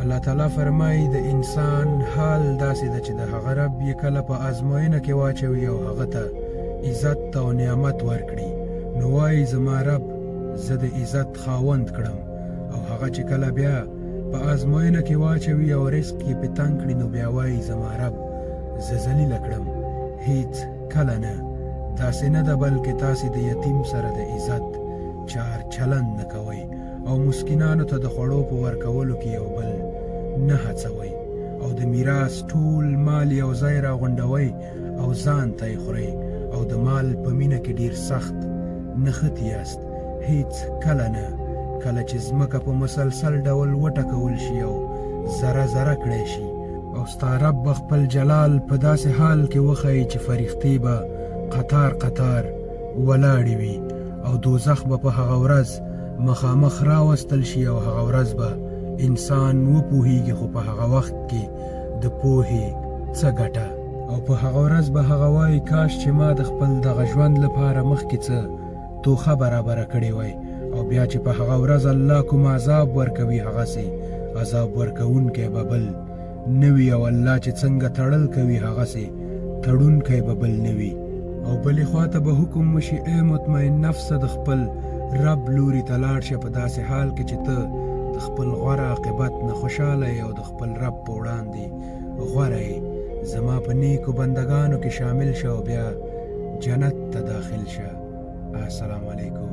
الله تعالی فرمایي د انسان حال داسې ده چې د هغه رب یې کله په ازموینه کې واچوي او هغه ته عزت او نعمت ورکړي نو وایي زما رب زه د عزت خاوند کړم، او هغه چې کله بیا په ازموینه کې واچوي او رزق یې پې تنګ کړي نو بیا وایي زما رب زه ذلیله کړم. هیڅ کله نه، داسې نه ده، بلکې تاسې د یتیم سره د عزت چار چلند نه کوئ او مسکینانو ته د خوړو په ورکولو کې یو بل نه هڅوئ او د میراث ټول مال یو ځای راغونډوئ او ځان ته یې خورئ او د مال په مینه کې ډیر سخت نښتي یاست. هیڅ کله نه، کله چې ځمکه په مسلسل ډول وټکول شي او ذره ذره کړی شي، او ستا رب به خپل جلال په داسې حال کې وښیي چې فرښتې به قطار قطار ولاړې وي، او دوزخ به په هغه ورځ مخامخ راوستل شي، او هغه ورځ به انسان وپوهیږي، خو په هغه وخت کې د پوهې څه ګټه؟ او په هغه ورځ به هغه وایي کاش چې ما د خپل دغه ژوند لپاره مخکې څه توښه برابره کړې وای، او بیا چې په هغه ورځ الله کوم عذاب ورکوي هغسې عذاب ورکوونکی به بل نه وي، او الله چې څنګه تړل کوي هغسې تړونکی به بل نه وي. او بلې خوا ته به حکم وشي ای مطمئن نفسه د خپل رب لوري ته لاړ شه په داسې حال کې چې ته د خپل غوره عاقبت نه خوشحاله یې او د خپل رب په وړاندې غوره یې، زما په نیکو بندګانو کې شامل شه او بیا جنت ته داخل شه. السلام علیکم.